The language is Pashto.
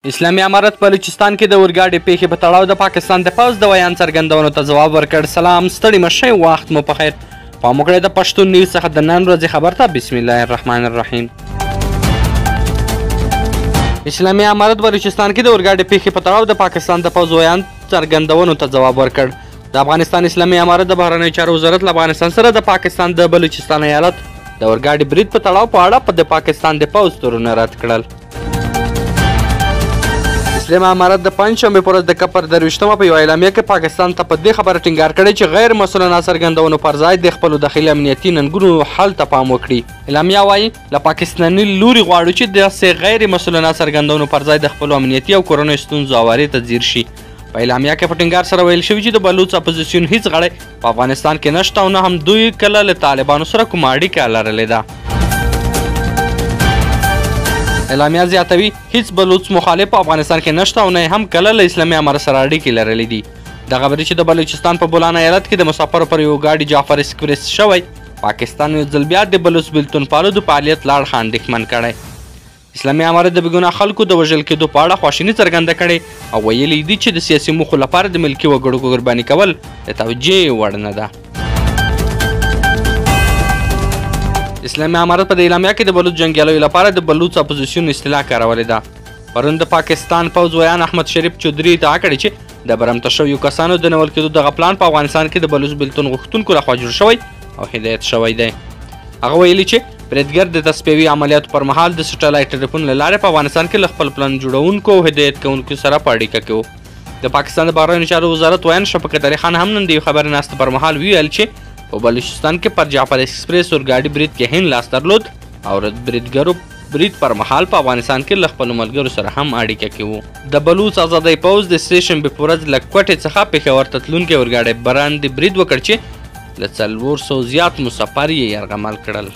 اسلامي امارت بلوچستان کې د اورګاډي پېښې په تړاو د پاکستان د پوځ د ویاند څرګندونو ته ځواب ورکړ. سلام، ستړي مه شئ، وخت مو په خیر. پام وکړئ د پښتون نیوز څخه د نن ورځې خبر ته. بسم الله الرحمن الرحیم. اسلامي امارت بلوچستان کې د اورګاډي پېښې په تړاو د پاکستان د پوځ ویاند څرګندونو ته ځواب ورکړ. د افغانستان اسلامي امارت د بهرنیو چارو وزارت له افغانستان سره د پاکستان د بلوچستان ایالت د اورګاډي برید په تړاو په اړه د پاکستان د پوځ تورونه رد کړل. اسلامي امارت د پنجشنبې پر ورځ د کپر 23مه په یوه اعلامیه کې پاکستان ته په دې خبره ټینګار کړی چې غیر مسؤلانه څرګندونو پر ځای د خپلو داخلي امنیتي ننګونو حل ته پام وکړي. اعلامیه وایي، له پاکستاني لوري غواړو چې داسې غیر مسؤلانه څرګندونو پر ځای د خپلو امنیتي او کورنیو ستونزو اوارې ته ځیر شي. په اعلامیه کې په ټینګار سره ویل شوي چې د بلوڅ اپوزیسیون هیڅ غړی په افغانستان کې نشته او نه هم دوی کله له طالبانو سره کومه اړیکه لرلې ده. اعلامیه زیاتوي، هیڅ بلوڅ مخالف په افغانستان کې نشته او نه هم کله له اسلامي امارت سره اړیکې لرلې دي. دغه برید چې د بلوچستان په بولان ایالت کې د مسافرو پر یو ګاډي جعفر ایکسپریس شوی، پاکستان یو ځل بیا د بلوڅ بېلتونپالو د فعالیت له اړخه اندېښمن کړی. اسلامي امارت د بېګناه خلکو د وژل کېدو په اړه خواشیني څرګنده کړې او ویلي دي چې د سیاسي موخو لپاره د ملکي وګړو قرباني کول د توجیه وړ نه ده. اسلامي امارت په دې اعلامیه کې د بلوڅ جنګیالیو لپاره د بلوڅ اپوزیسیون اصطلاح کارولې ده. پرون د پاکستان پوځ ویاند احمد شریف چودري ادعا کړې چې د برمته شویو کسانو د نیول کېدو دغه پلان په افغانستان کې د بلوڅ بېلتون غوښتونکو لخوا جوړ شوی او هدایت شوی دی. هغه ویلي چې بریدګر د تصفیوي عملیاتو پر مهال د سټلایټ ټلیفون له لارې په افغانستان کې له خپل پلان جوړونکو او هدایت کوونکو سره په اړیکه کې وو. د پاکستان د بهرنیو چارو وزارت ویاند شفقت علي خان هم نن د یو خبري ناستې پر مهال وویل چې په بلوچستان کې پر جعفر ایکسپریس اورګاډي برید کې هند لاس درلود او بریدګرو برید پر مهال په افغانستان کې له خپلو ملګرو سره هم اړیکه کې وو. د بلوڅ ازادۍ پوځ د سې شنبې په ورځ له کوټې څخه پېښور ته تلونکی اورګاډی براندې برید وکړ چې له 400 زیات مسافر یې یرغمل کړل.